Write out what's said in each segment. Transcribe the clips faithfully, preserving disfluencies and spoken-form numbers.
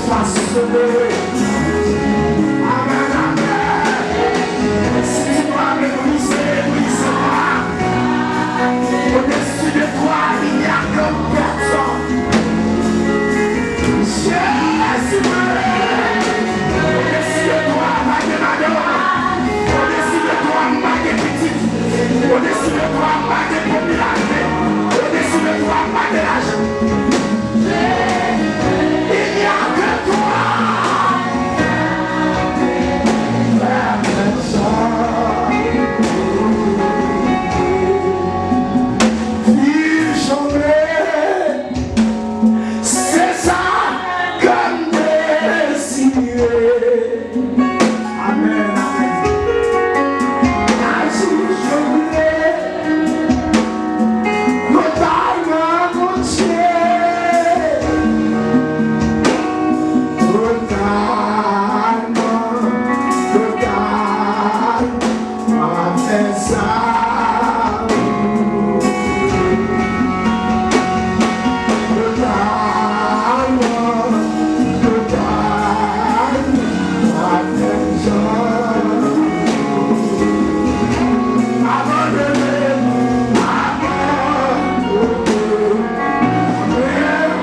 Passionné. Amen, amen. Si tu dois me briser, brise-moi. Au-dessus de toi, il n'y a qu'un personne. Jezi mwen! Odesi de twa, pa gen madanm. Odesi de twa, pa gen pitit. Odesi de twa, pa gen popilarite. Odesi de twa, pa gen lajan. Il n'y a que toi. Viv jònè. Se sa ke m deside. Amèn, amèn. Aji jan w vle. Totalman, Bondye. Totalman, totalman. Mwen ap fè sa pou ou. Totalman, totalman, mwen ap fè sa pou ou. Abandone m, abandone m.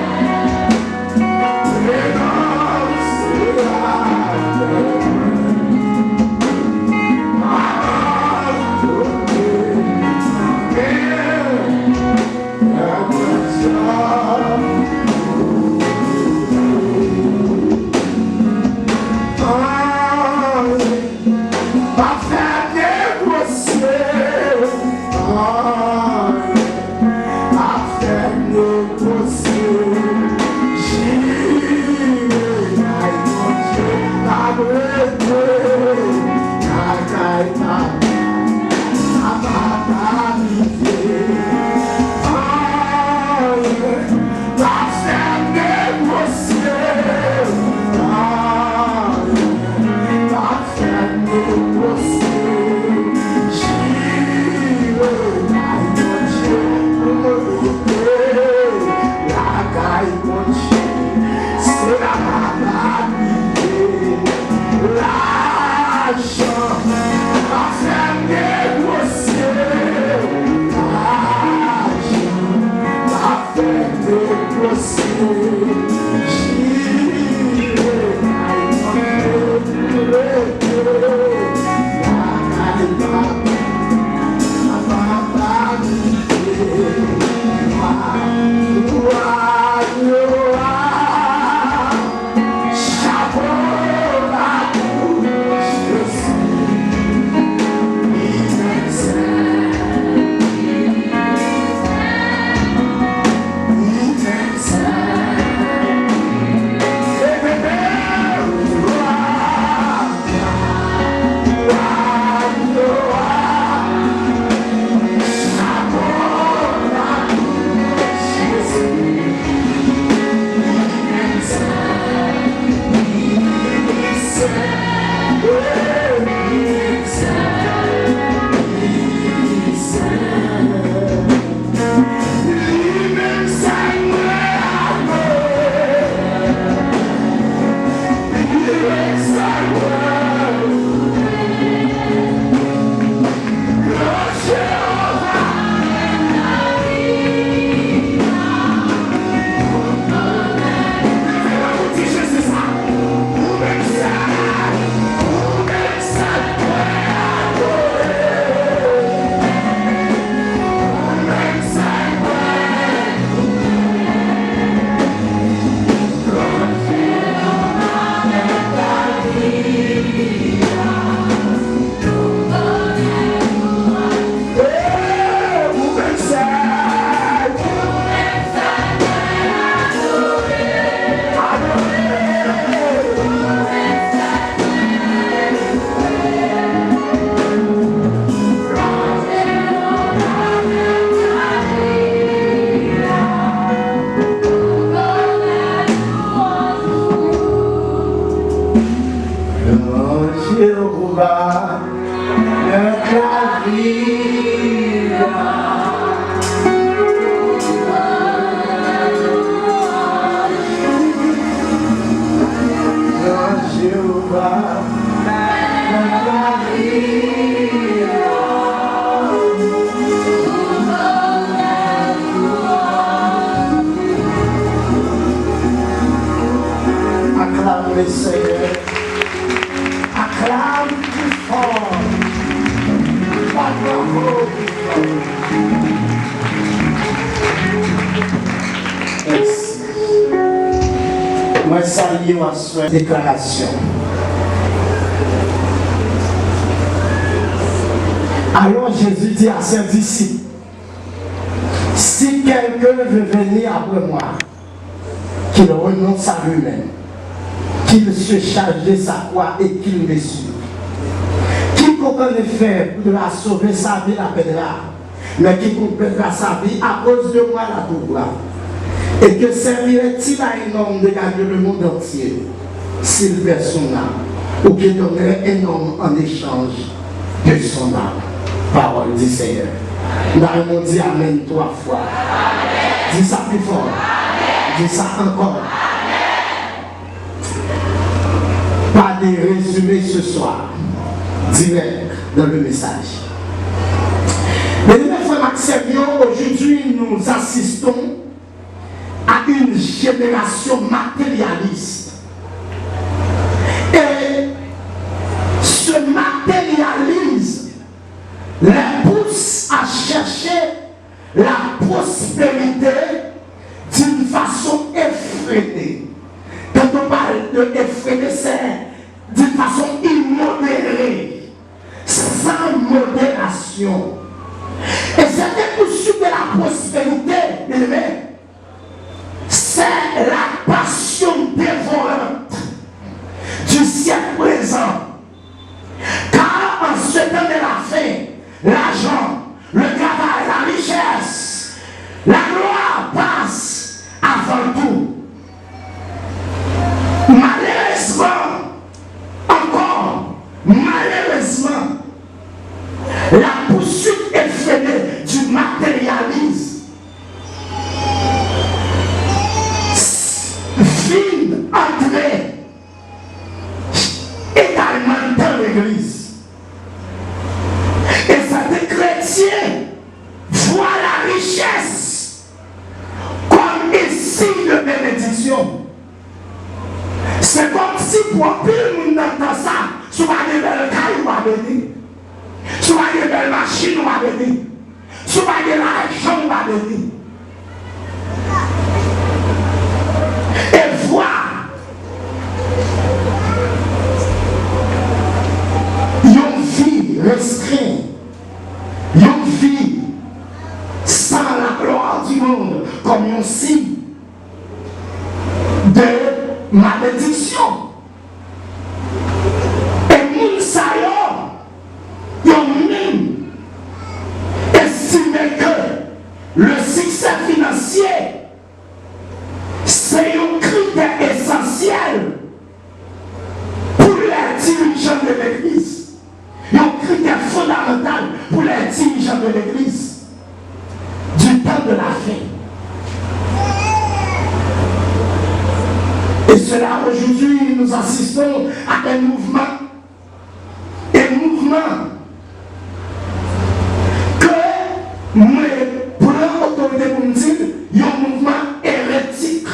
Pa fè negosye, anyen pa fè negosye. Jire kay Bondye, pa rete lakay papa. Papa pa bliye, anyen pa fè negosye, anyen pa fè negosye. Jire kay Bondye, pou mwen rete lakay Bondye. Se la pa bliye. Lajan pa fè negosye. Lajan pa fè negosye. Jire kay Bondye, rete lakay papa. Papa pa bliye. Wa, wa, wa. Chapo ba pou Jezi. Li menm sèl. Li menm sèl. Leve men w. Jewova, mèt lavi a. Seigneur. Acclame plus fort. Bat bravo plus fort. Mèsi. Mwen salye w aswè. Deklarasyon. Alors Jésus dit à ses disciples, si quelqu'un veut venir après moi, qu'il renonce à lui-même, qu'il se charge de sa croix et qu'il me suive. Quiconque en effet voudra sauver sa vie la perdra, mais quiconque perdra sa vie à cause de moi la trouvera. Et que servirait-il à un homme de gagner le monde entier s'il perd son âme? Ou que donnerait un homme en échange de son âme? Parole du Seigneur. M ta renmen w di amèn twa fwa. Di sa pi fò. Di sa ankò. Pas de résumé ce soir. Direct dans le message. Mes bien-aimés frères et sœurs, aujourd'hui nous assistons à une génération matérialiste. Et ce matérialisme les pousse à chercher la prospérité d'une façon effrénée. Quand on parle de effrénée, c'est d'une façon immodérée, sans modération. Et cette poursuite de la prospérité, bien-aimés, c'est la passion dévorante du siècle présent. Car en ce temps de la fin, l'argent, le travail, la richesse, la gloire passent avant tout. Malheureusement, encore, malheureusement, la poursuite effrénée du matérialisme vin antre egalman nan legliz. E sèten kretyen vwa larichès kòm en siy de benediksyon. Se kòmsi pou anpil moun nan tan sa, si w pa gen bèl kay, ou pa beni. Si w pa gen bèl machin, ou pa beni. Si w pa gen lajan, ou pa beni. E vwa yon vi restren, yon vi sans la gloire du monde, kòm yon siy de malediksyon. E moun sa yo, yo menm estime ke le siksè finansye se yon kritè esansyèl pou lè dirijan de legliz. Yon kritè fondamantal pou lè dirijan de legliz du temps de la fin. Et cela, aujourd'hui, nous assistons à un mouvement, un mouvement ke mwen pran otorite pou m di l, yon mouvman eretik.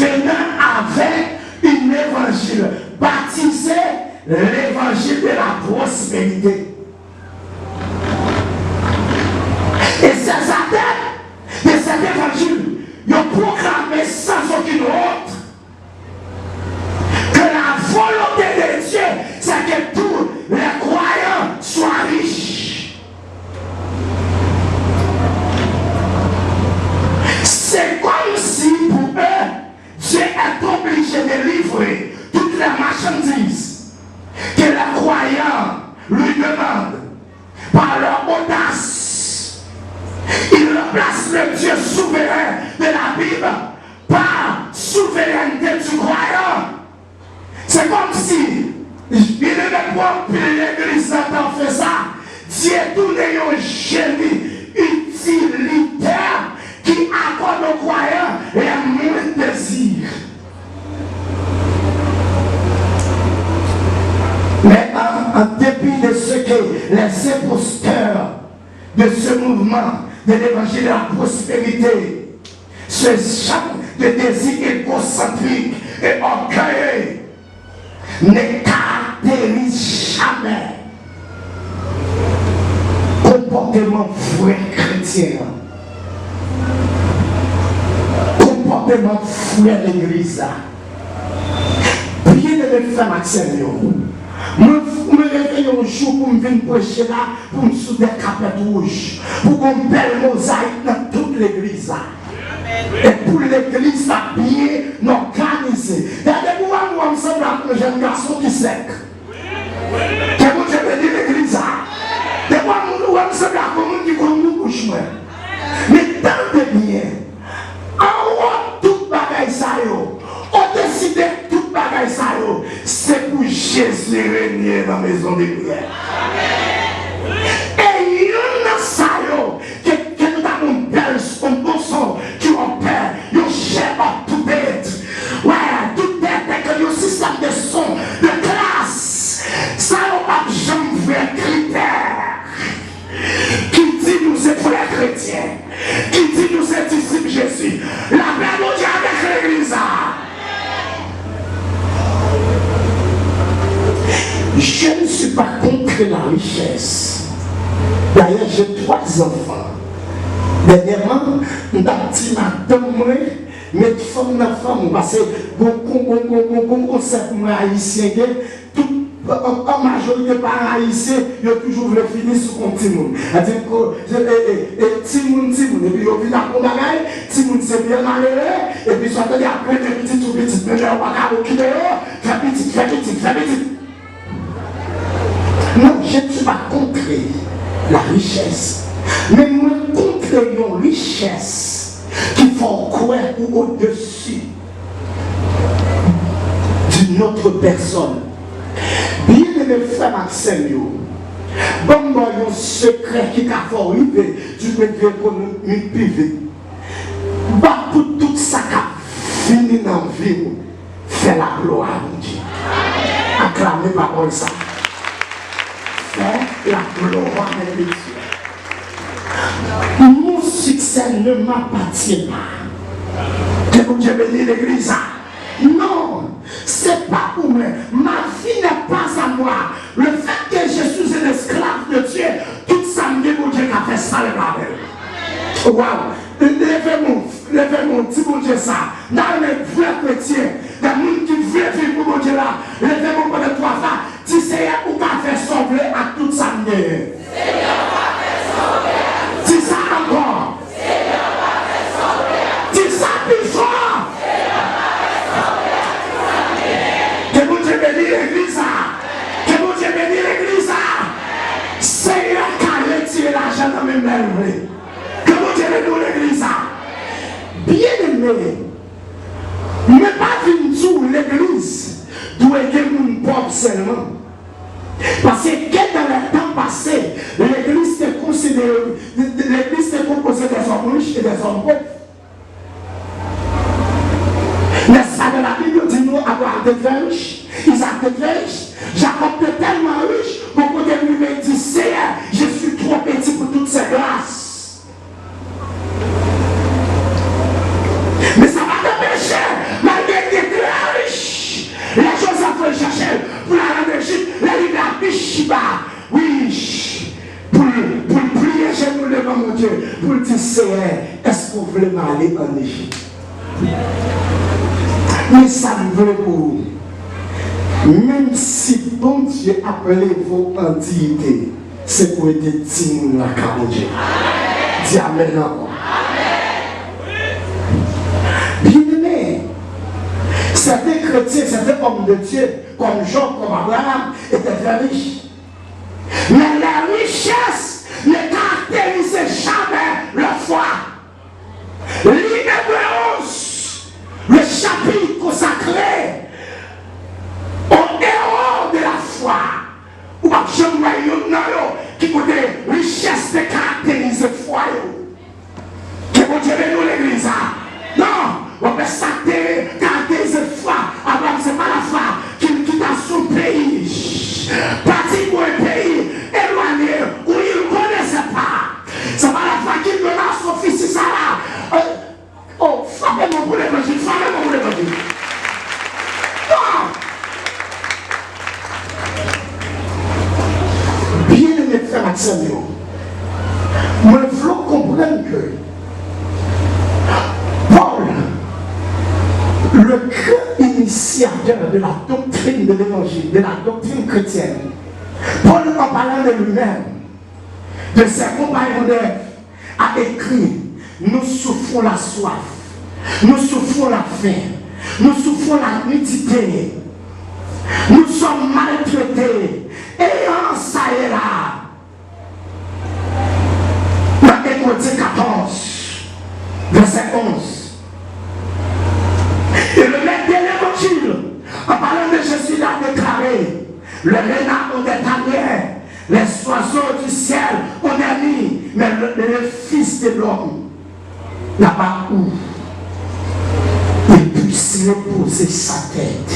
Venant avec un évangile baptisé l'évangile de la prospérité. Et ces adeptes de cet évangile, ils ont proclamé sans aucune honte que la volonté de Dieu, c'est que tous les croyants soient riches. C'est comme si pour eux, Dieu est obligé de livrer toutes les marchandises que les croyants lui demandent par leur audace. Ils remplacent le Dieu souverain de la Bible par souveraineté du croyant. Se kòmsi, byeneme, pou anpil legliz nan tan fè sa, Dye tounen yon jeni itilitè ki akòde yon kwayan les moindres désirs. Mais en, en dépit de ce que les imposteurs de ce mouvement de l'évangile de la prospérité, ce genre de désir égocentrique e ògèy ne karakterize jamè konpòteman vrè kretyen an, konpòteman vrè legliz la. Byeneme frè m ak sè m yo, mwen, mwen reve yon jou pou m vin preche la, pou m sou de kapèt wouj, pou gon bèl mozayik nan tout legliz la. E pou legliz la byen òganize. Gade pou w wè m, wè m sanble ak yon jèn gason ki sèk. Ke Bondye beni legliz la. Depi w wè m, wè m sanble ak yon moun ki konn gou bouch mwen. Men tande byen. Anwo tout bagay sa yo, odesi de tout bagay sa yo, se pou Jezi renye nan mezon de priyè. E youn nan sa yo, ke, ke nou ta bon bèl, yon bon son, ki yon pè, yon chèf of tout it. Wè, tout tèt, tèt, yon sistèm de son, de klas. Sa yo p ap janm vre kritè ki di nou se vrè kretyen, ki di nou se disip Jezi. Lapè Bondye avèk legliz la. Je ne suis pas contre la richesse. D'ailleurs, j'ai trois enfants. Dènyèman, m t ap di madanm mwen, met fanm nan fanm ou, paske gon, gon, gon, gon, gon, gon konsèp mwen ayisyen gen, tout, an, an majorite paran ayisyen, yo toujou vle fini sou kont timoun. Sa di, ko, e, e, e, timoun, timoun, epi yo vin ak yon bagay, timoun se byen malere, epi sa tande ap rele pitit sou pitit, men lè yo pa ka okipe yo, fè pitit, fè pitit, fè pitit. Non, je ne suis pas contre la richesse. Men mwen kont yon richès ki fè w kwè ou odesi d'une autre personne. Byeneme frè m ak sè m yo, ban m ba w yon sekrè ki ka fè w rive du point de vue économique pi vit. Bat pou tout sa k ap vini nan vi w. Fè laglwa a Bondye. Aklame pawòl sa. Fè laglwa a Bondye. Mon succès ne m'appartient pas. Ke Bondye beni legliz la. Non, se pa pou mwen. Ma vie n'est pas à moi. Le fait que je suis un esclave de Dieu, tout sa m gen, Bondye ka fè sa l vle avè l. Waw! Leve men w, leve men w, di Bondye sa. N a renmen vrè kretyen, de moun ki vle viv pou Bondye la. Leve men w pandan twa fwa, di, Seyè, ou ka fè sa w vle ak tout sa m genyen. Di sa ankò. Di sa pi fò. Ke Bondye beni legliz la. Ke Bondye beni legliz la. Seyè ka retire lajan nan men m lè l vle. Ke Bondye beni w legliz la. Byeneme, mwen pa vin di w legliz dwe gen moun pòv sèlman. Paske ke dans les temps passés, legliz te konsidere, legliz te konpoze des hommes riches et des hommes pauvres. N'est-ce pas, dans la Bible, yo di nou Abraham te trè rich, Isak te trè rich, Jakòb te tèlman rich, bon kote l rive, l di, Seyè, je suis trop petit pour toutes ces grâces. Men sa pa t anpeche, malgre l te trè rich, lè Jozèf voye chèche l pou l al ann Ejip, lè l rive a Bichiba, wi, pou l, pou l pliye jenou l devan Bondye, pou l di, Seyè, èske w vle m ale ann Ejip? Men sa m vle pou ou, menm si Bondye ap leve w an diyite, se pou ede timoun lakay Bondye. Di amèn ankò. Byeneme, sèten kretyen, sèten òm de Dye, kòm Jòb, kòm Abraram, étaient très riches. Mais la richesse ne caractérise jamais leur foi. Lis Ebre onz, le chapitre consacré aux héros de la foi. Ou p ap janm wè youn nan yo ki kote richès te karakterize fwa yo. Ke Bondye beni w legliz la. Non, w ap wè sa k te karakterize fwa Abraram, se pa lafwa ki, ki t al sou peyi. Pati pou yon peyi elwanye où il connaissait pas. Se pa lafwa ki mennen a son fils. Paul, le grand initiateur de la doctrine de l'évangile, de la doctrine chrétienne, Paul, en parlant de lui-même, de ses compagnons d'œuvre, a écrit, nous souffrons la soif, nous souffrons la faim, nous souffrons la nudité, nous sommes maltraités, et en ça est là. Nan un Corinthiens quatorze, verset onze. Et le maître de l'évangile, en parlant de Jésus, il a déclaré, les renards ont des tanières, les oiseaux du ciel ont des nids, mais le, le Fils de l'homme n'a pas où il puisse reposer sa tête.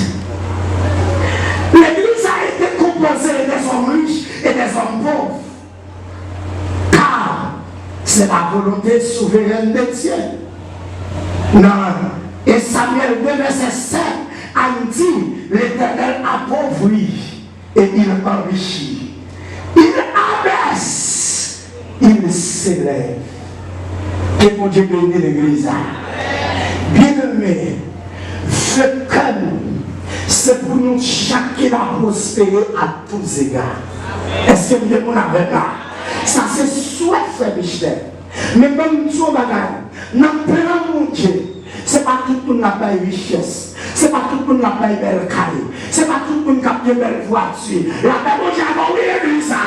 L'Église a été composée des hommes riches et des hommes pauvres. Car c'est la volonté souveraine de Dieu. Nan un Samuel deux, verset sept, Anne dit, l'Éternel appauvrit et il enrichit. Il abaisse, il s'élève. Ke Bondye beni legliz la. Byeneme, vye kè nou, se pou nou chak ki la pwospere a tou zega. Èske m gen moun avè m la? Sa se swè frè Michel. Men ban m di w yon bagay, nan plan Bondye, se pa tout moun l ap bay richès, se pa tout moun l ap bay bèl kay, se pa tout moun k ap gen bèl vwati. Lapè Bondye avè w wi legliz sa.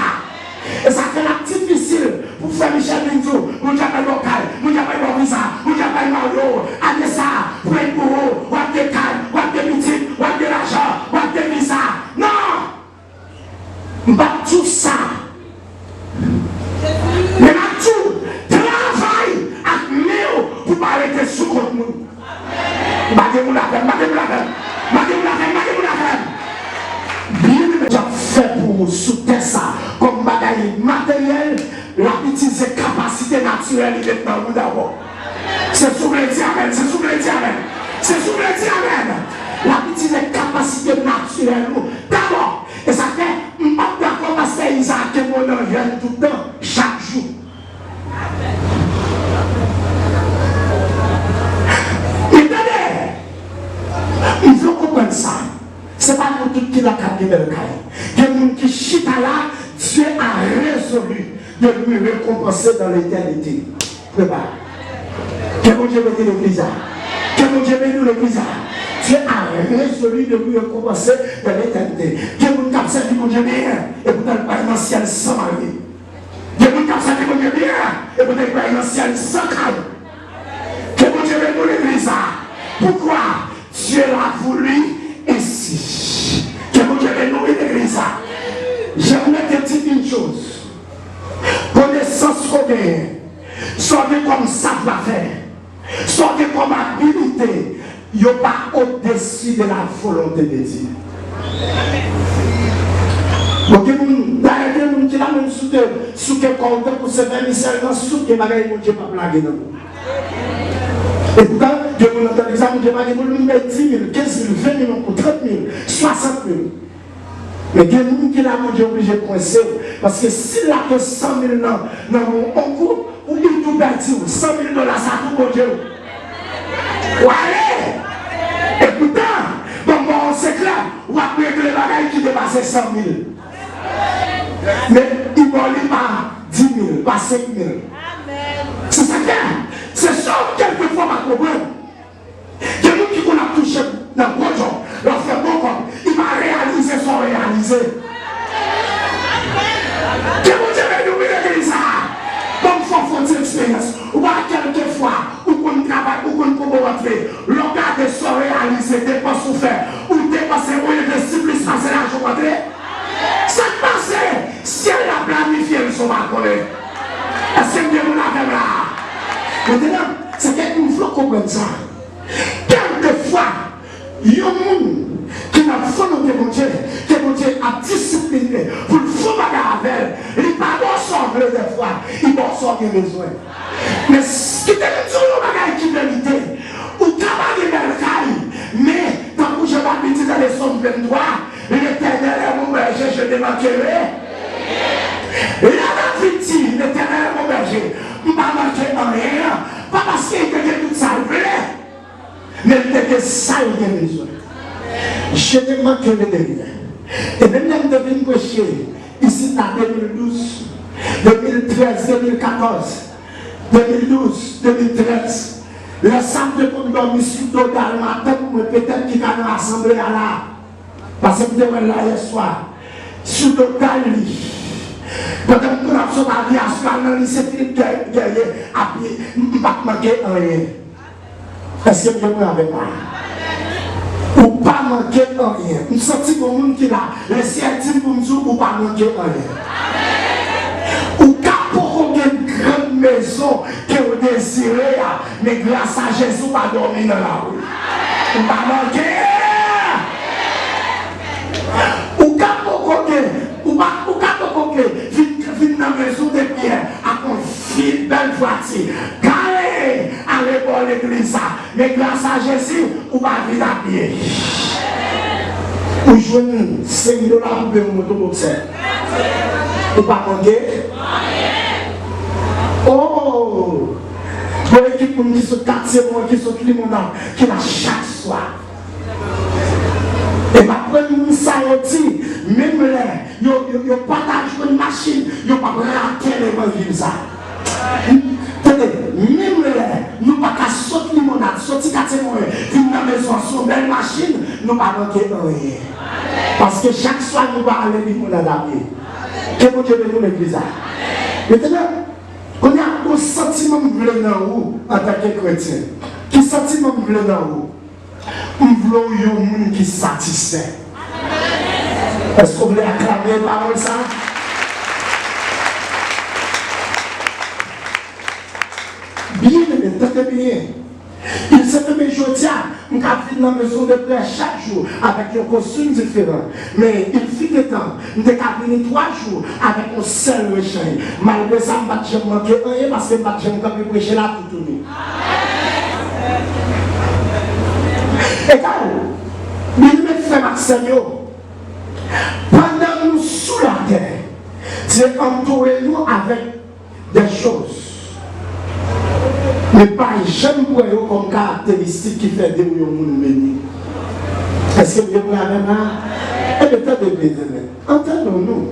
E sa fè l ap difisil pou frè Michel vin di w, Bondye ap bay bò kay, Bondye ap bay bò visa, Bondye ap bay marye w, ane sa a, pran pou ou, w ap gen kay, w ap gen pitit, w ap gen lajan, w ap gen visa. Non! M p ap di w sa. Men m ap di w, travay ak men w pou w pa rete sou kont moun. M pa gen moun avè m, m pa gen moun avè m, m pa gen moun avè m, m pa gen moun avè m. Byeneme, Bondye ap fè pou ou sou tè sa, kòm bagay materyèl, l ap itilize kapasite natirèl li met nan ou dabò. Se si w vle di amèn, se si w vle di amèn, se si w vle di amèn. L ap itilize kapasite natirèl ou dabò. E sa fè, m p ap dakò pastè Izaak ke mwen nan jèn tout tan, chak jou. Men tande, m vle w konprann sa. Se pa nou tout ki la k ap gen bèl kay. Gen moun ki chita la, Dieu a résolu de lui récompenser dans l'éternité. Prepare. Ke Bondye beni legliz la. Ke Bondye beni w legliz la. Dieu a résolu de lui récompenser dans l'éternité. Gen moun k ap sèvi Bondye byen, epoutan l pral nan syèl san marye. Gen moun k ap sèvi Bondye byen, epoutan l pral nan syèl san kay. Ke Bondye beni w legliz la. Poukwa? Dieu l'a voulu ainsi. Ke Bondye beni w wi legliz la. J'aimerais te dire une chose. Konesans ke w genyen, sa w gen kòm savwafè, sa w gen kòm abilite, yo pa au-dessus de la volonté de Dieu. Bon, gen moun, dayè gen moun ki la menm souke, souke kò w tankou se vèmisèl nan souke bagay Bondye p ap lage nan ou. Epoutan, gen moun nan tande sa, Bondye pa gen pou l vin bay dis mil, kenz mil, ven mil, yon kou, trant mil, swasant mil. Men gen moun ki la Bondye oblije kwense w, paske si l lage san mil nan, nan men w yon kou, ou li tou pèdi w, san mil dola sa tou Bondye w. W ale! Epoutan, ban m ba w yon sekrè, w ap regle bagay ki depase san mil. Men, li ba w li pa dis mil, pa senk mil. Se sa k fè, se sa w kèlkefwa pa konprann. Gen moun ki konn ap touche nan gwo djòb, l ap fè bon kòb, li pa reyalize sa w reyalize. Ke Bondye beni w wi legliz sa a. Ban m fè w fon ti eksperyans. Ou pa kèlkefwa, ou konn travay, ou konn konbo rantre. Lè w gade sa w reyalize, depans ou fè, ou depanse, ou envesti plis pase lajan w rantre. Sa k pase? Syèl la planifye l san w pa konnen. Èske m gen moun avè m la a? Mentnan, se ke m vle w konprann sa. Kèlkefwa, yon moun ki nan volonte Bondye, ke Bondye ap disipline pou l fè yon bagay avè l, li pa ba w sa w vle dèfwa, li ba w sa w gen bezwen. Men, kite m di w yon bagay ki verite, ou ka pa gen bèl kay, men, tankou Jan Baptis nan Sòm venntwa, L'Éternel est mon berger, je ne manquerai. Lè David di, L'Éternel est mon berger, M pa manke anyen, pa paske l te gen tout sa l vle, men l te gen sa l gen bezwen. Je n'ai manqué de rien. E menm lè m te vin preche isit la de mil douz, de mil trèz, de mil katòz, de mil douz, de mil trèz, lè sa m te konn dòmi sou do Dalma, tank mwen petèt ki ka nan asanble a la. Paske m te wè l la yèswa. Sou do Dali. Pandan m konn ap sot avyasyon al nan lise Filip Gè- Gèrye a pye, m m pa t manke anyen. Èske m gen mwen avèk mwen? Ou pa manke anyen. M santi gon moun ki la. Lesyèl di m pou m di w, ou pa manke anyen. Ou ka poko gen grann mezon ke w dezire a, men gras a Jezi, ou pa dòmi nan lari. Ou pa manke. Ou ka poko gen, ou pa, ou ka poko gen vin, vin nan mezon de pyè ak yon fi bèl vwati gare arebò legliz la. Men gras a Jezi, ou pa vin a pye. Ou jwenn senk dola pou peye yon moto boksè. Ou pa manke. Oh! Gon ekip moun ki sot katye mwen, ki sot Limonad, ki la chak swa. E m aprann moun sa yo di, menm lè yo, yo, yo pa ta jwenn machin, yo p ap rate levanjil sa. Tande, menm lè nou pa ka sot Limonad, soti katye mwen, vin nan mezon an, se yon bèl machin, nou pa manke anyen. Paske chak swa nou pa ale Limonad a pye. Ke Bondye beni w, legliz la. Mentnan, kounye a, gon santiman m vle nan ou antanke kretyen. Ki santiman m vle nan ou? M vle w yon moun ki satisfè. Èske w vle aklame pawòl sa? Byeneme, tande byen. Il se peut, men jodi a, m ka vin nan mezon de prè chak jou avèk yon kostim diferan. Men, il fut un temps, m te ka vini twa jou avèk yon sèl rechanj. Malgre sa, m pa t janm manke anyen paske m pa t janm kanpe preche la toutouni. Egal, byeneme frè m ak sè m yo, pandan nou sou latè, Dye antoure nou avèk des choses. Men pa janm pran yo kòm karakteristik ki fè de ou yon moun beni. Èske w gen mwen avè m la? Ebyen, tande byen, tande. Antandons-nous.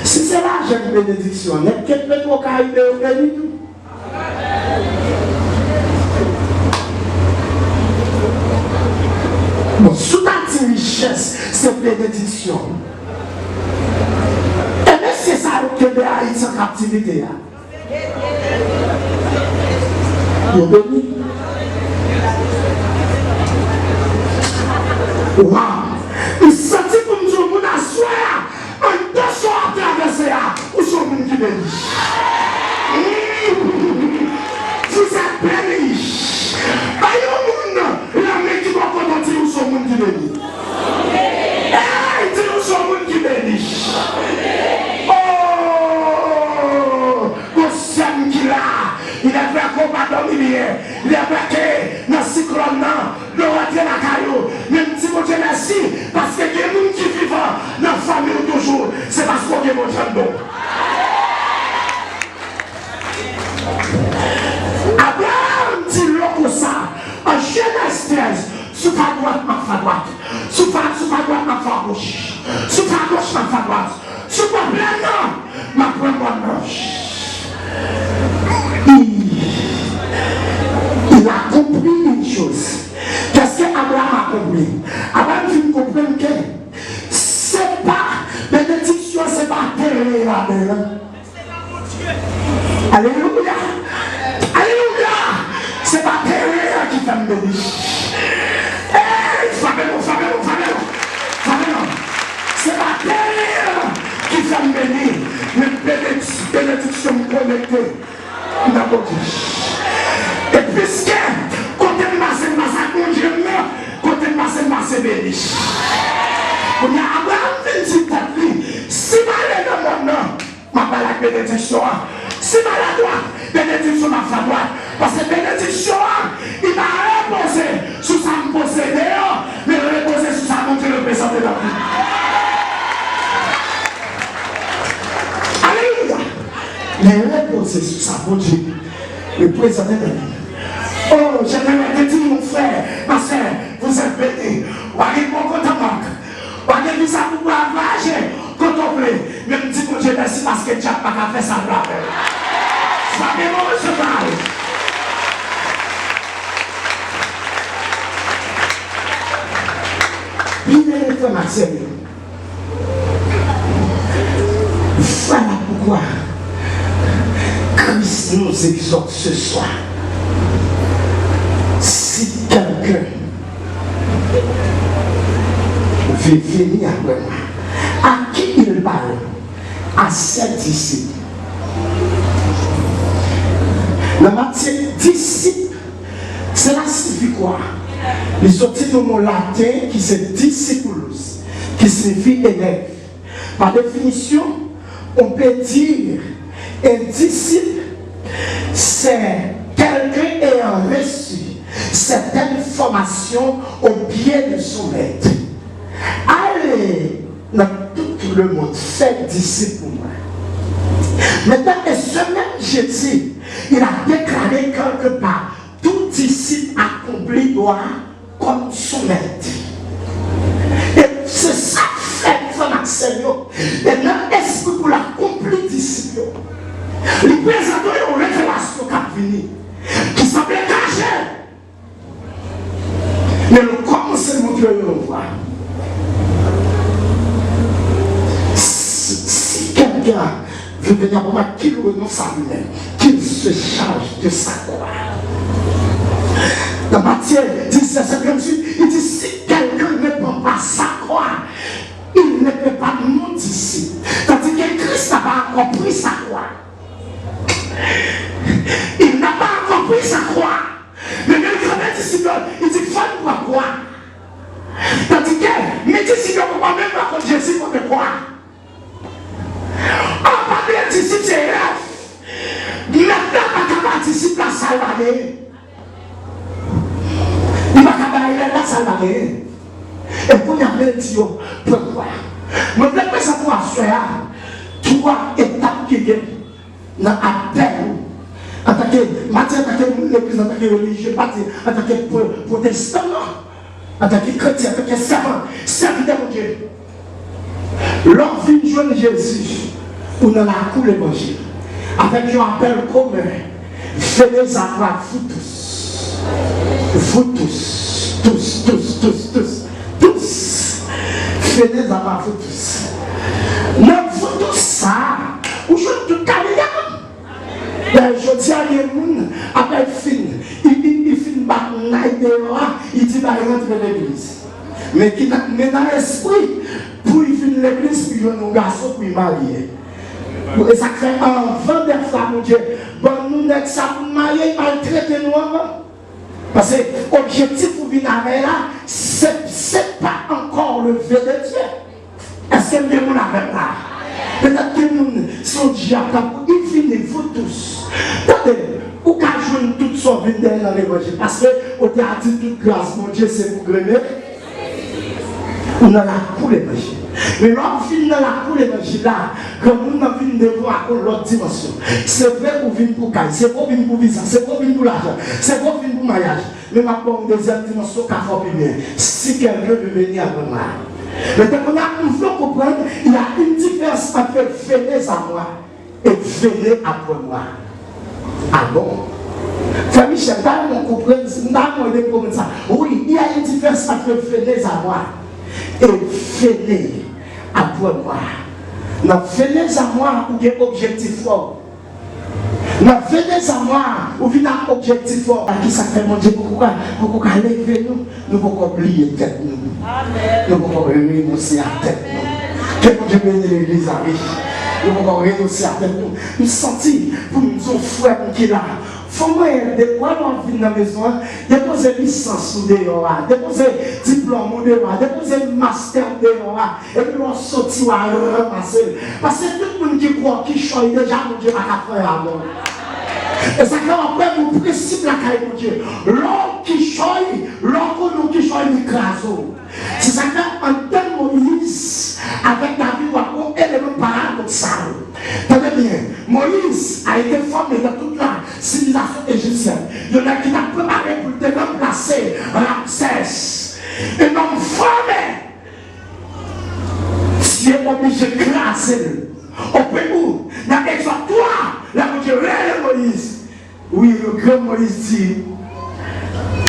Si se lajan k benediksyon an, nèg Petwokaribe yo beni tou. Bon, si w ta di richès se benediksyon, e mesye sa yo kenbe Ayiti an kaptivite a, yo beni. Waw! M santi pou m di yon moun aswè a, anndan sa w ap travèse a, ou se yon moun ki beni. Vous êtes béni. Bay yon moun lanmen ki bò kote w, di ou se yon moun ki beni. Ey, di ou se yon moun ki beni. Oh, gon sè m ki la. Il est vrai que w pa dòmi byen. Il est vrai que nan siklòn nan, dlo rantre lakay ou. Men m di Bondye mèsi, paske gen moun ki vivan nan fanmi w toujou. Se paske w gen Bondye anndan w. Abraram di lòk konsa, an Jenèz trèz, si w fè adwat, m ap fè adwat. Si w fè, si w fè adwat, m ap fè agoch. Si w fè agoch, m ap fè adwat. Si w pran plèn nan, m ap pran mòn nan. Il, il accomplit une chose. Qu'est-ce que Abraham accomplit? Abraham fin konprann ke se pa benediksyon, se pa teren ladan. Alelouya! Alelouya! Se pa teren an ki fè m beni. Ey, frape non, frape non, frape non, frape non. Se pa teren an ki fè m beni, men benedi- benediksyon m konekte nan Bondye. E piske kote m pase, m pase ak Bondye m nan, kote m pase, m pase beni. Kounye a, Abraram vin di tèt li, si m ale nan mòn nan, m ap pale ak benediksyon an. Si m al adwat, benediksyon m ap fè adwat. Paske benediksyon an, li pa repoze sou sa m posede yo, men li repoze sou sa Bondye reprezante nan vi m. Alelouya! Li repoze sou sa Bondye Prezante tèt li. Oh, Jenerèl te di, mon frè, ma sè, vous êtes béni. W a gen bon kont an bank. W a gen visa pou w vwayaje kote w vle. Men m di Bondye mèsi paske dyab pa ka fè sa pou avè w. Frape men w, resevwa l. Byen eme frè m ak sè m yo. Voilà pourquoi Christ nous exhorte ce soir. Si quelqu'un veut venir après moi, à qui il parle? À ses disciples. Nan Matye, disip, sela siyifi kwa? Li soti nan mo laten ki se discipulus, ki siyifi elèv. Par définition, on peut dire un disciple, c'est quelqu'un ayant reçu certaines formations au pied de son maître. Allez dans tout le monde, faites disciples pour moi. Maintenant, et ce même Jésus, il a déclaré quelque part, tout disciple accompli doit comme son maître. E se sa k fè frè m ak sè m yo, e nan espri pou l akonpli disip yo, li prezante w yon revelasyon k ap vini, ki sanble kache, men l kòmanse montre yo yon vwa. Si, si kèlken Vin vini apre mwen, qu'il renonce à lui-même, qu'il se charge de sa croix. Dans Matthieu dix, verset trente-huit, il dit, si quelqu'un ne prend pas sa croix, il ne peut pas mon disciple. Tandis que Christ n'a pas encore pris sa croix. Il n'a pas encore pris sa croix. Men lè l kanpe disip yo, li di, fò n pran kwa. Tandis que men disip yo poko menm rankontre Jezi pote kwa. An pa bliye disip se elèv. Mèt la pa ka ba disip la sa l pa genyen. Li pa ka ba elèv la sa l pa genyen. E kounye a men l di yo, pran kwa. Mwen vle prezante w aswè a twa etap ki gen nan apèl ou. Antanke, m pa di antanke moun legliz, antanke relijye, m pa di antanke pwo-, pwotestan, non. Antanke kretyen, antanke sèvant, sèvitè Bondye. Lè w vin jwenn Jezi, ou nan lakou levanjil, avèk yon apèl komen, venez à moi, vous tous. Vous tous, tous, tous, tous, tous, tous. Venez à moi, vous tous. Nan vous tous sa, ou jwenn tout kalite moun. Dayè, jodi a, gen moun, apre l fin, li, li, li fin bat nay deyò a, li di, "Bay rantre legliz." Men ki nan, men nan espri, pou l vin legliz, pou l jwenn yon gason, pou l marye. E sa k fè, anvan dèfwa, Bondye ban nou nèg sa pou n marye, li maltrete nou anvan. Paske objektif ou vin avè l la, se, se pa ankò le vœu de Dieu. Èske m gen moun avè m la? Petèt gen moun, se yon dyab k ap, li vini, vous tous. Tande, ou ka jwenn tout sa w vin dèyè nan levanjil. Paske ou te a di tout gras Bondye se pou grennen. Ou nan lakou levanjil. Men lè w vin nan lakou levanjil la, granmoun nan vin devan w ak yon lòt dimansyon. Se vre ou vin pou kay, se vre ou vin pou viza, se vre ou vin pou lajan, se vre ou vin pou maryaj. Men m ap ba w yon dezyèm dimansyon k ap fè w pi byen. Si quelqu'un veut venir après moi. Men kounye a, m vle w konprann, il y a une différence entre venez à moi et venez après moi. Ah bon? Frè Michel, m ta renmen w konprann, m ta renmen w ede m konprann sa. Oui, il y a une différence entre venez à moi et venez après moi. Nan venez à moi, ou gen objektif pa w. Nan venez à moi, ou vin ak objektif pa w. Kisa k fè Bondye poko ka, poko ka leve nou? Nou poko bliye tèt nou. Amèn. Nou poko renonse a tèt nou. Amèn. Ke Bondye beni legliz la, wi. Nou poko renonse a tèt nou. M santi pou m di yon frè m ki la, fò mwen ede w, lè w vin nan mezon an, depoze lisans ou deyò a, depoze diplòm ou deyò a, depoze mastè ou deyò a. Epi lè w soti, w a ranmase l. Paske tout moun ki kwè w kichòy deja, Bondye pa ka fè anyen avè w. E sa k fè w ap pèdi prensip lakay Bondye. Lè w kichòy, lè w konnen w kichòy, li kraze w. Se sa k fè anndan Moyiz avèk David, w ap wè yon eleman paradoksal. Tande byen, Moïse a été formé dans toute la, Sivilizasyon ejipsyèn. Yon nèg ki t ap prepare pou l te ranplase Ramsès. Un homme formé. Dye oblije kraze l. Au Pérou, nan Egzòd twa, lè Bondye rele Moyiz, wi, le grand Moïse dit,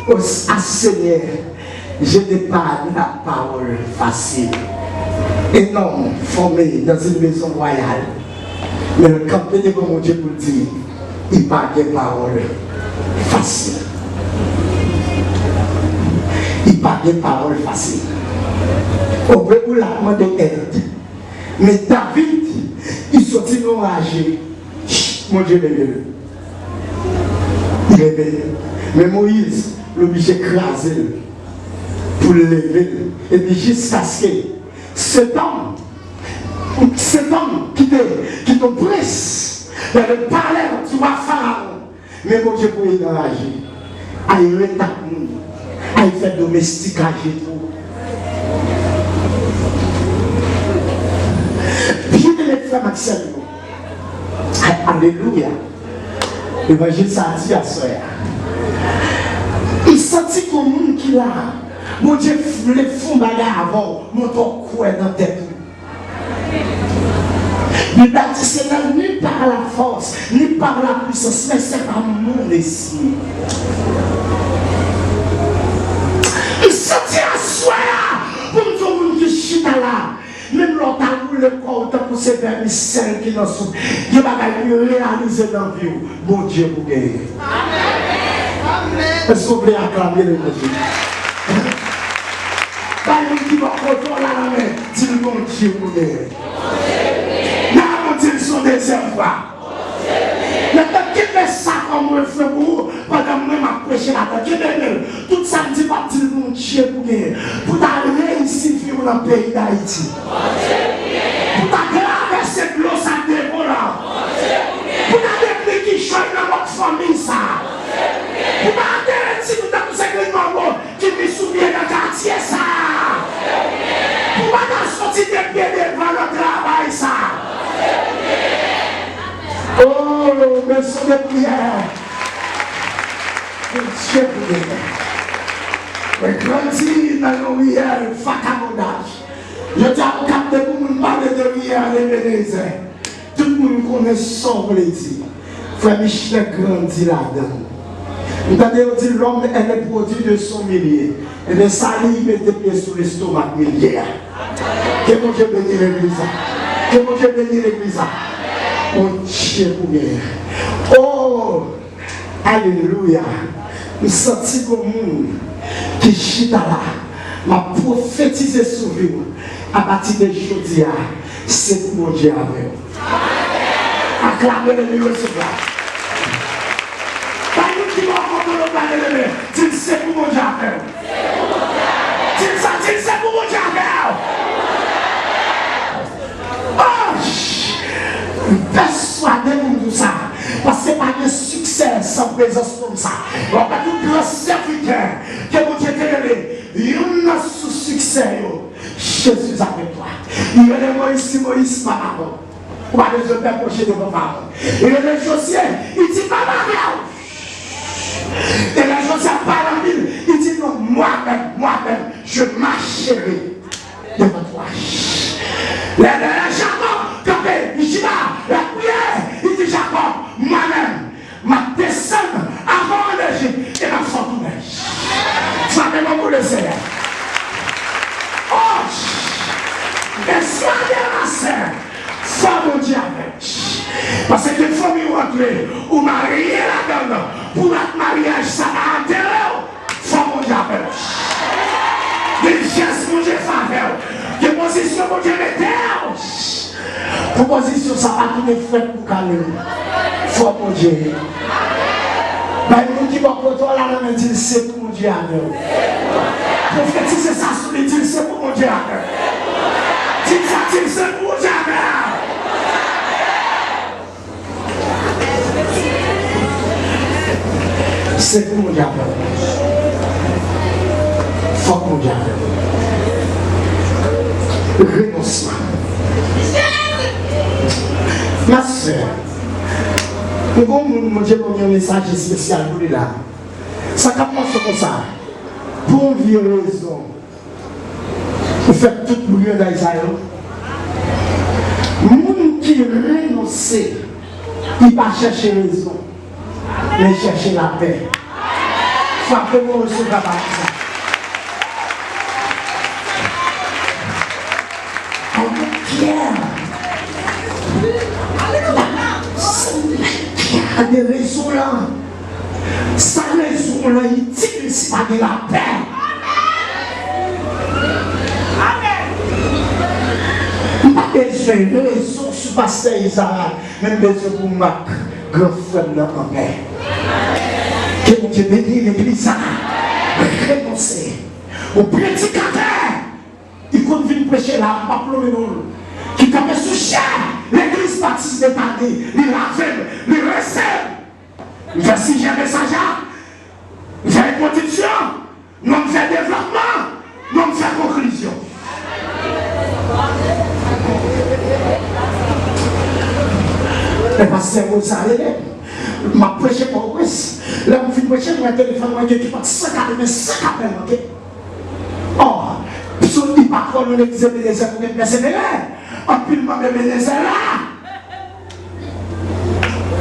au, à Seigneur, je n'ai pas la parole facile. Un homme formé dans une maison royale, men l kanpe devan Bondye pou l di, li pa gen pawòl fasil. Li pa gen pawòl fasil. Au Pérou, l ap mande èd. Men David, li soti nan raje. Bondye leve l. Li leve l. Men Moyiz, l oblije kraze l pou l leve l. Epi jiskaske cet homme, cet homme ki te, ki te prens dans le palais du roi Pharaon, men Bondye voye l anraje. Ay ret ak moun. Ay fè domestik aje tou. Byeneme frè m ak sè m yo. Ay, alelouya. Levanjil sa a di aswè a. M santi gon moun ki la. Bondye vle fè yon bagay avè w, montre w kwè nan tèt ou. Bib la di, ce n'est ni par la force, ni par la puissance, mais c'est par mon esprit. M santi aswè a, pou m di yon moun ki chita la, menm lè w ta woule kò w tankou se vèmisèl ki nan soup, gen bagay ki reyalize nan vi w, Bondye pou genyen. Èske w vle aklame Levanjil? Bay moun ki bò kote w la lanmen, di l Bondye pou genyen. Nan Bondye l se yon dezyèm fwa. Lè w ap kenbe sa kòm refren pou ou, pandan mwen m ap preche ladan, kenbe l. Tout sa m di, w ap di l Bondye pou genyen. Pou ta reyisi vi w nan peyi Dayiti. Pou ta travèse dlo sa devolan. Pou ta devni kichòy nan lòt fanmi sa. Pou ta antere timoun tankou se grenn mango ki mi sou pye nan katye sa a. Pou pa ta soti de pye devan nan travay sa a. Oh, maison de prière. Bondye pou genyen. Mwen grandi nan yon riyèl vakabondaj. Jodi a, ou kapte pou moun pale de riyèl Ebenezè. Tout moun konnen sa w vle di. Frè Michelet grandi ladan l. M tande yo di, l'homme est le produit de son milieu. Ebyen, sa li mete pye sou lestomak milye a. Ke Bondye beni legliz la. Ke Bondye beni legliz la. Bondye pou genyen. Oh! Alelouya! M santi gon moun ki chita la. M ap pwofetize sou vi w. Apati de jodi a, se pou Bondye avè w. Aklame l epi resevwa. Bay moun ki bò kote w la, di l se pou Bondye avè w. Di l sa, di l se pou Bondye avè w. Oh! M pèswade pou m di w sa. Paske pa gen siksè san prezans moun sa. W ap wè tout gran sèvitè ke Bondye te rele, youn nan sous siksè yo, Jésus avec toi. Li rele Moyiz, si Moyiz pa avè w, ou pa bezwen pè pwoche devan Farawon. Li rele Jozye, li di, m ap avè w. E lè Jozye ap pale anpil, li di, non, mwa menm, mwa menm, je marcherai devant toi. Lè, lè, lè Jakòb kanpe, li chita, l ap priye, li di, Jakòb, mwa menm, m ap desann avè w ann Ejip e m ap fè w tounen. Frape men w pou Lesenyè. Oh! Pèswade, ma sè, fò Bondye avè w. Paske gen fanmi w antre, ou marye ladan l, pou rat maryaj sa pa antere w. Fò Bondye avè w. Gen jès Bondye fè avè w. Gen pozisyon Bondye mete w. Pou pozisyon sa pa tounen fèt pou kale w. Fò Bondye. Bay moun ki bò kote w la nan men, di l se pou Bondye avè w. Pwofetize sa sou li, di l se pou Bondye avè w. Di l sa, di l se pou Bondye avè w. Se pou Bondye avè w. Fòk Bondye avè w. Renonsman. Ma sè, m Gon moun, Bondye ban m yon mesaj espesyal pou li la. Sa k ap pase konsa, pou yon vye rezon, ou fè tout briganday sa yo. Moun ki renonse, li pa chèche rezon, men li chèche lapè. Frape mwen, resevwa pati sa. I don't care. Sa de rezon lan. Sa rezon lan itil si pa gen lapè. M pa bezwen rezon sou pastè Isaac, men m bezwen pou m ak gran frè m nan anpè. Ke Bondye beni legliz sa. Renonse. Ou predikatè, li konn vin preche la, m p ap lonmen non l, ki kanpe sou chè legliz Batis Betani, li lave m, li rese m. M fè sijè mesaj la, m fè entwodiksyon, non m fè devlopman, non m fè konklizyon. E pastè Rosa rele m. M ap preche Pòtoprens. Lè m fin preche, m wè telefòn mwen gen ki pran san katrevensenk apèl manke. Ò, sou li pa twò lwen legliz Ebenezè pou gen pèsevere. Anpil manm Ebenezè la.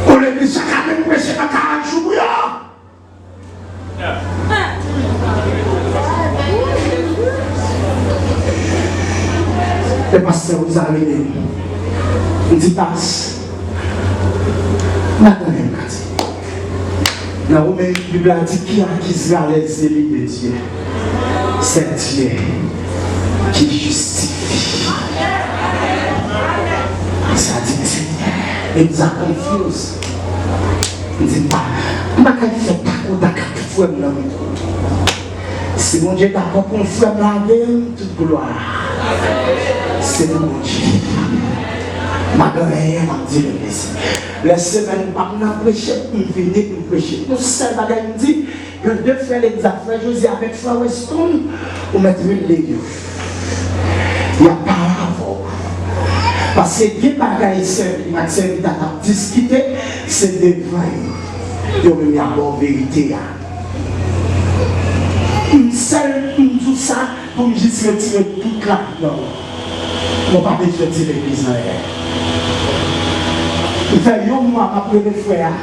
Yon legliz chak ane m preche nan karant jou pou yo. E pastè Rosa rele m. M di, "Pas, m ap tande m ka di." Nan Women, Bib la di, "Qui accusera les élus de Dieu? C'est Dieu qui justifie." Sa di, "Senyè, e m sa confuse." M di, "M pa, m pa kay fè takotak ak frè m nan." Si Bondye dakò pou yon frè m lave m, tout glwa se pou Bondye. M pa gen anyen m ap di legliz. Lè semèn pa m nan preche, m vini, m preche. Yon sèl bagay m di, gen de frè legliz la, frè Jozye avèk frè Weston, ou mèt rele yo. Y ap pale avè w. Paske gen bagay sèvi m ak sèvitè t ap diskite, se devan yo. Yo menm y ap ba w verite a. M sèl, m di w sa pou m jis retire dout ladan w. Mwen pa bezwen di legliz anyen. M fè yon mwa m ap rele frè a,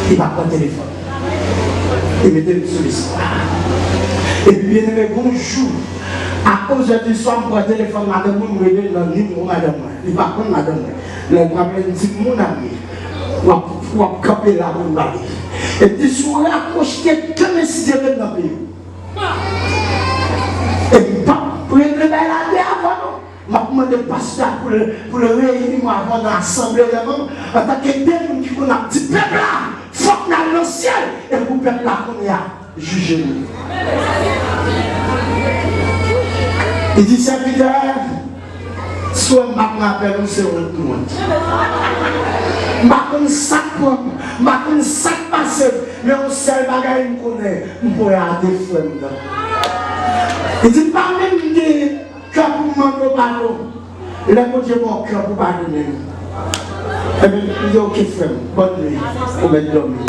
li pa pran telefòn. Li mete m sou lis la. Epi byeneme, gon jou, a onz è di swa, m pran telefòn madanm mwen, m rele l nan nimewo madanm mwen. Li pa konn madanm mwen. Lè l raple m, di m, "Mon ami, w ap, w ap kanpe la pou n pale." Epi si w rakwoche, demen si Dye vle m nan peyi w. E m p ap regle bay la de avan non. M ap mande pastè a pou l, pou l reyini mwen avan nan asanble dè manm, antanke de moun ki konn ap di pèp la, "Fòk n al nan syèl," e pou pèp la kounye a jije nou. Li di, "Sèvitè, si w wè m pa pran apèl ou, se wont pou wont. M pa konn sa k pran m, m pa konn sa k pase m, men yon sèl bagay m konnen, m prè a defrann nan." Li di, "M pa menm gen kè pou m mande w padon. Lè Bondye ba w kè pou w padone m." Ebyen, m di, "Oke, frè m, bòn nwi, ou mèt dòmi."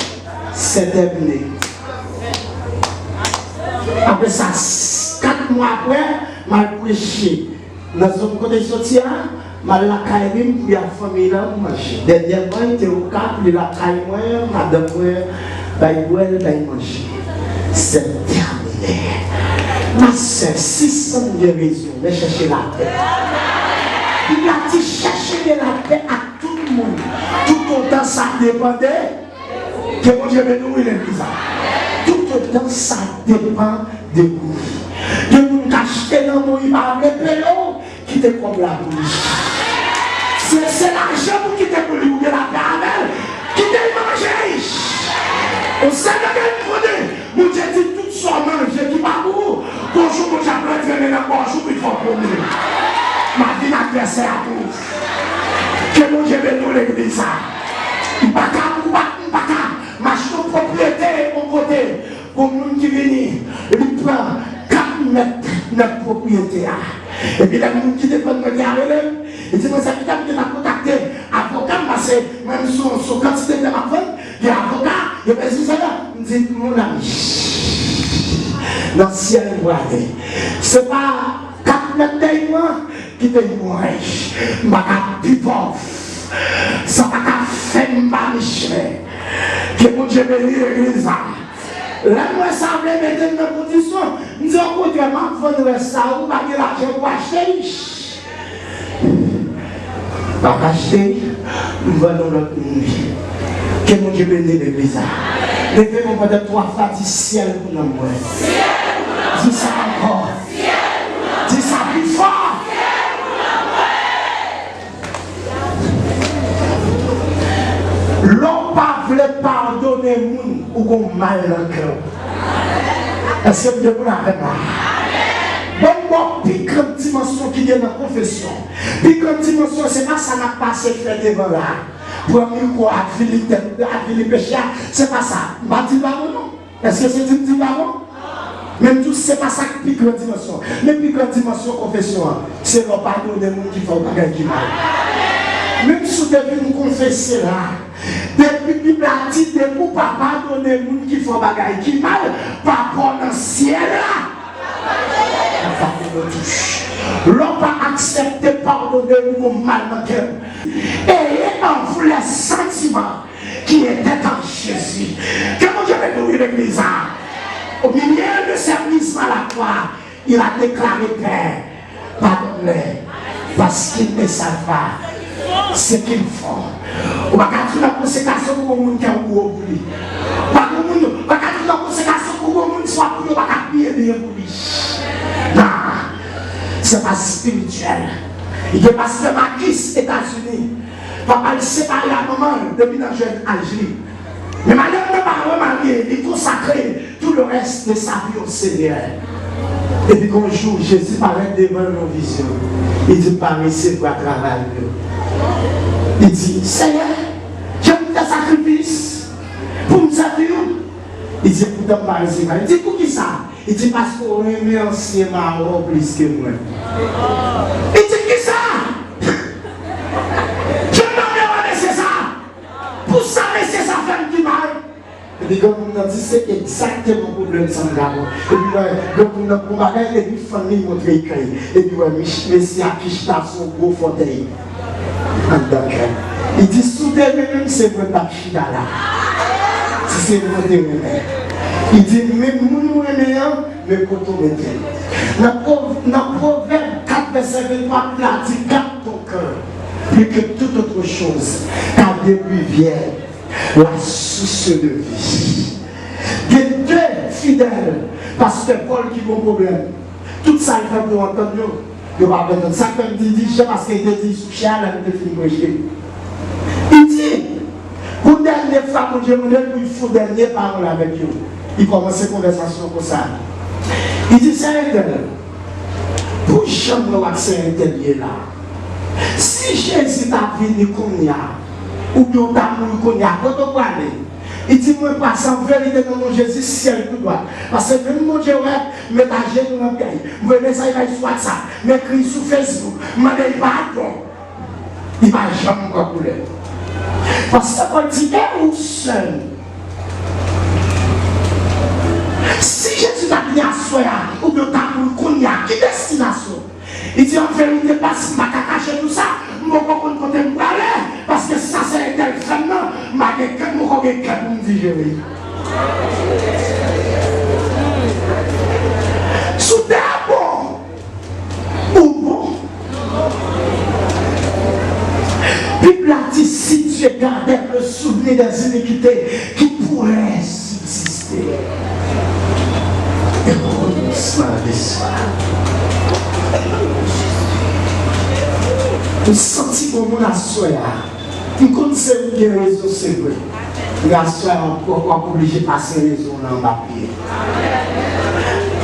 Sèt è vini. Apre sa, s-, kat mwa apre, m al preche nan zòn kote l soti a, m al lakay li, m priye ak fanmi l, m manje. Dènyèman, li te oka, li lakay mwen, madanm mwen bay bwè, l bay manje. Sèt è vini. Ma sè, sispann gen rezon, men chèche lapè. Bib la di, "Chèche gen lapè ak tout moun, toutotan sa depann de." Ke Bondye beni w, wi, legliz la. Toutotan sa depann de ou. Gen moun k achte lanmou, li pa vle peye w, kite kòb la pou li. Se, se lajan pou kite pou li, ou gen lapè avè l, kite l manje. Yon sèl bagay m konnen, Bondye di, tout sa w manje ki pa pou ou, gon jou Bondye ap rantre men nan gòj ou, pi fò pou ou. M ap vin ak vèsè a pou ou. Ke Bondye beni w, legliz sa. M pa ka, m pa, m pa ka, m achte yon pwopriyete yon kote, gon moun ki vini, li pran kat mèt nan pwopriyete a. Epi lè moun ki te vann mwen te a rele m, li di mwen, "Sèvitè, m te kontakte avoka m, pase Menm sou, sou kantite tè m ap vann, gen avoka, gen beznisè, m di, mon ami, nan syèl m prale. Se pa kat mèt tè m nan ki te mwen. M pa ka pi pòv. Sa pa ka fè m pa miche. Ke Bondye beni legliz la. Lè m wè sa vle mete m nan kondisyon, m di, okontrè, m ap vann rès sa, ou pa gen lajan pou achte li. Pa kache, m vann yon lòt moun li. Ke Bondye beni legliz la. Leve men w pandan twa fwa, di, syèl pou nanm mwen. Di sa ankò. Di sa pi fò. Lè w pa vle padone moun, ou gon mal nan kè w. Èske m gen moun avè m la? Ban m ba w pi gran dimansyon ki gen nan konfesyon. Pi gran dimansyon, se pa sa n ap pase fè devan la. Pran mikwo, avili tèt, avili peche a, se pa sa. M pa di l pa bon non. Èske se di m di l pa bon? Men m di w, se pa sa k pi gran dimansyon. Men pi gran dimansyon konfesyon an, se lè w padone moun ki fè w bagay ki mal. Menm si w te vin konfese la, depi Bib la di, depi w pa padone moun ki fè w bagay ki mal, Papa w nan syèl la ap padone w tou. Lè w pa aksepte padone moun, ou mal nan kè w. Ayez en vous les sentiments qui étaient en Jésus. Ke Bondye beni w, legliz la. Au milieu de ses mises à la croix, il a déclaré, Père, pardonne-les, parce qu'ils ne savent pas ce qu'ils font. Ou pa ka di nan konsekrasyon pou yon moun kè w gwo pou li. Pa gen moun, ou pa ka di nan konsekrasyon pou yon moun swa pou yo pa ka priye byen pou li. Non, se pa espirityèl. Gen pastè Makis, Etazini. Papa l separe a manman l depi nan jèn aj li. Men madanm nan pa remarye, li konsakre tout le reste de sa vie au Seigneur. Epi gon jou, Jezi parèt devan l nan vizyon. Li di, m pa resevwa travay ou yo. Li di, Senyè, jan m fè sakrifis pou m sèvi w. Li di, poutan m pa resevwa. Li di, poukisa? Li di, paske w renmen ansyen mawon plis ke mwen. Li di, kisa? Jan m ap renmen mesye sa? Pou sa mesye sa fè m pi mal? Epi granmoun nan di, se egzakteman pwoblèm sa m gen avè w. Epi wè, granmoun nan pran bagay, epi fann li montre l kay. Epi wè, mich-, mesye a ki chita sou yon gwo fòtèy anndan kay. Li di, si w te renmen m, se mwen t ap chita la. Si se mwen w te renmen. Li di, men moun ou renmen an, men kote w mete l. Nan Pwov-, nan Pwovèb kat vèsè venntwa, Bib la di, garde ton cœur plus que toute autre chose, car de lui vient la source de vie. Gen de fidèl pastè Pòl ki gon pwoblèm. Tout sa l fè pou yo antann yo, yo pa vle antann. Sa k fè m di, di Jan, paske li te di sou chè a lè l te fin preche. Li di, pou dènye fwa, Bondye mande l pou l fè dènye pawòl avèk yo. Li kòmanse konvèsasyon konsa. Li di, sè entèl, pou jan m wè w ak sè entèl ye la, si Jezi ta vini kounye a, oubyen w ta mouri kounye a, kote w prale? Li di, mwen pase an verite nan non Jezi, syèl tou dwat. Paske menm Bondye wè, m met ajenou nan pye l. M voye mesaj bay sou WhatsApp, m ekri sou Facebook, m mande l padon. Li pa janm pran koulè. Pastè Pòl di, e ou sè m? Si Jezi ta vini aswè a, oubyen w ta mouri kounye a, ki destinasyon? Li di, an verite, pas, m pa ka kache nou sa, m poko konn kote m prale, paske sa sè entèl fè m nan, m pa gen kè, m poko gen kè pou m dijere. Si w te bon, ou bon. Bib la di, si Dieu gardait le souvenir des iniquités qui pourraient subsister. E renoncement à l'espoir. M santi gon moun aswè a. M konn se ou gen rezon, se vre. Men aswè a, w ap, w ap oblije pase rezon w nan anba pye.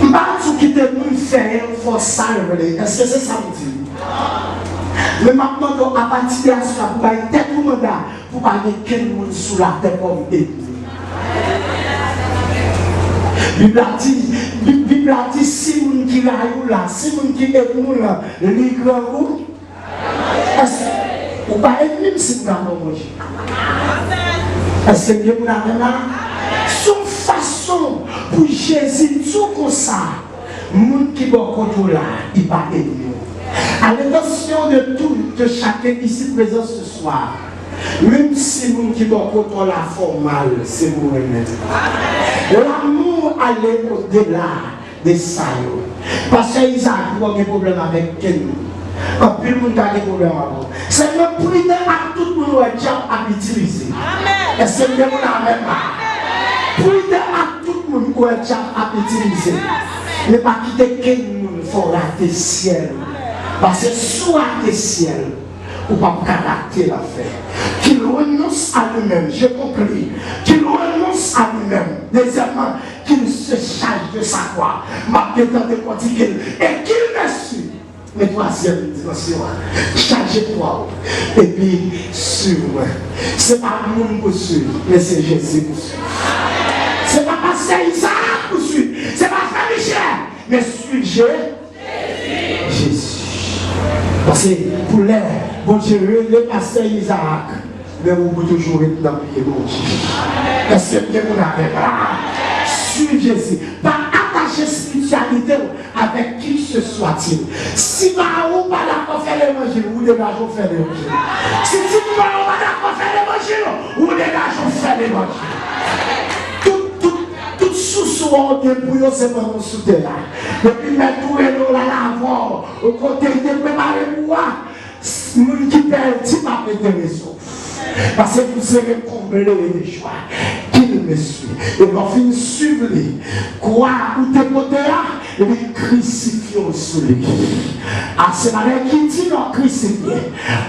M pa di w kite moun fè w fè w sa l vle. Èske se sa m di? Men m ap mande w, apati de aswè a, pou bay tèt ou manda pou pa gen kenn moun sou latè kòm ènmi. Bib la di, Bib, Bib la di, si moun ki rayi w la, si moun ki ènmi w lan, li grangou, èske ou pa ènmi m si m ka ba w manje? Èske m gen moun avè m la? Se yon fason pou Jezi di w konsa, moun ki bò kote w la, li pa ènmi w. À l'intention de tout, de chacun ici présent ce soir, menm si moun ki bò kote w la fè w mal, se pou renmen. L'amour aller au-delà de sa yo. Pastè Isaac, ou gen pwoblèm avèk kenn moun. Anpil moun ka gen pwoblèm avè w. Sèlman pridan ak tout moun ou wè dyab ap itilize. Èske m gen moun avè m la? Pridan ak tout moun ou wè dyab ap itilize. Men pa kite kenn moun fè w rate syèl ou. Paske si w rate syèl, ou p ap ka rate lanfè. Qu'il renonce à lui-même, je conclus. Qu'il renonce à lui-même. Dezyèmman, qu'il se charge de sa croix. M ap gentan dekòtike l. Et qu'il me suive. Men twazyèm dimansyon an, chaje kwa w epi swiv mwen. Se pa moun pou swiv, men se Jezi pou swiv. Se pa pastè Isaac pou swiv, se pa frè Michel, men swiv Je- Jezi. Paske pou lè Bondye rele pastè Isaac, men ou pou toujou ret nan pye Bondye. Èske m gen moun avè m la? Swiv Jezi. Pa atache espirityalite w avèk qui que ce soit-il. Si paran w pa dakò fè levanjil, ou degaje w fè levanjil. Si ti paran w pa dakò fè levanjil, ou degaje w fè levanjil. Tout, tout, tout sousou w gen pou yo se pran w sou tè a. Depi mèt ou rele w la lavò, ou kote l te prepare pou a, moun ki pèdi p ap enterese w. Paske pou se rekonble de jwa. Qu'il me suive. E lè w fin swiv li, kwa ou te pote a, li krisifye w sou li. A se bagay ki di lè w krisifye.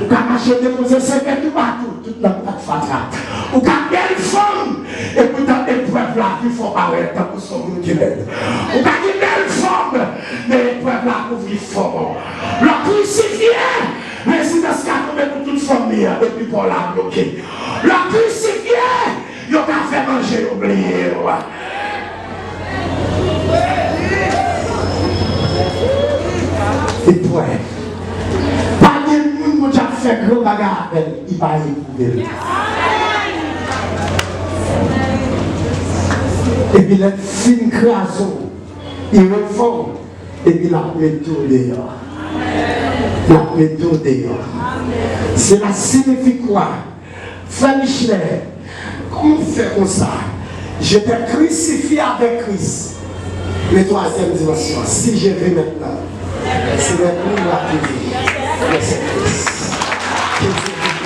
Ou ka mache depoze sèvyèt toupatou, tout nan fatra. Ou ka bèl fanm, epoutan eprèv lavi fè w parèt tankou se yon moun ki lèd. Ou ka gen bèl fòm, men eprèv la kouvri fòm ou. Lè w krisifye, rezidans ka tonbe pou tout fanmi an, epi pa w la bloke. Lè w krisifye, yo ka fè manje yo bliye w. Eprèv. Pa gen moun Bondye ap fè gran bagay avè l, li pa epwouve l. Epi lè l fin kraze w, li refè w, epi l ap mete w deyò. L ap mete w deyò. Sela siyifi kwa? Frè Michelet, kòman w fè konsa? Je t'ai crucifié avec Christ. Men twazyèm dimansyon, si je vis maintenant, ce n'est plus moi qui vis, mais c'est Christ qui vit.